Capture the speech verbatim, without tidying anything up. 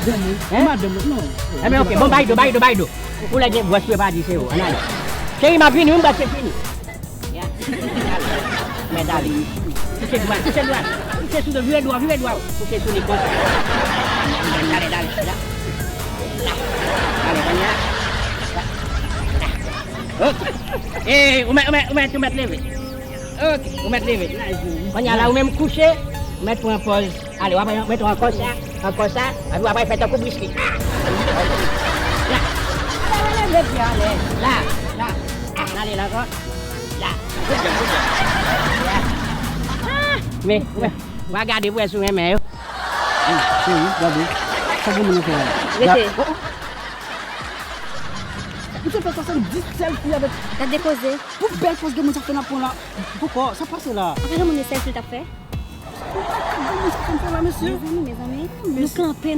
Hein? Madanm, non. Enben, ok. Bon, bay do, bay do, bay do. Pou lè gen gwòs, yo pa di se ou. Ann ale. Cheri, m ap vini, wi, m prèske fini. Ya. Mèt ale. Kouche dwat, kouche dwat. Kouche sou do, vire dwat, vire dwat. Kouche sou li konsa. Dale, dale, la. La. Dale, konnya. Ok. Eh, ou mèt, ou mèt, ou mèt, ou mèt leve. Ok, ou mèt leve. Konnya la, ou menm kouche, ou mèt pran pòz. Ale, w ap mete ankò sa, ankò sa, epi w ap fè tankou Bruce Lee. La. Ale, ale, ale, ale, ale. La, la. Ah, ale la ankò. La. Good girl, good girl. La. Ah, men, men, w a gade pou wè si w renmen yo. Cheri, gade. Sa pou moun fè la? Rete. Oh, oh. Ou te fè swasanndis selfie avèk. Gade koze. Pou bèl pòz gen moun sa fè nan pran la. Poko, sa pase la. Apa gen moun selfie l t ap fè? Mezanmi, mezanmi. Nou kanpe, nou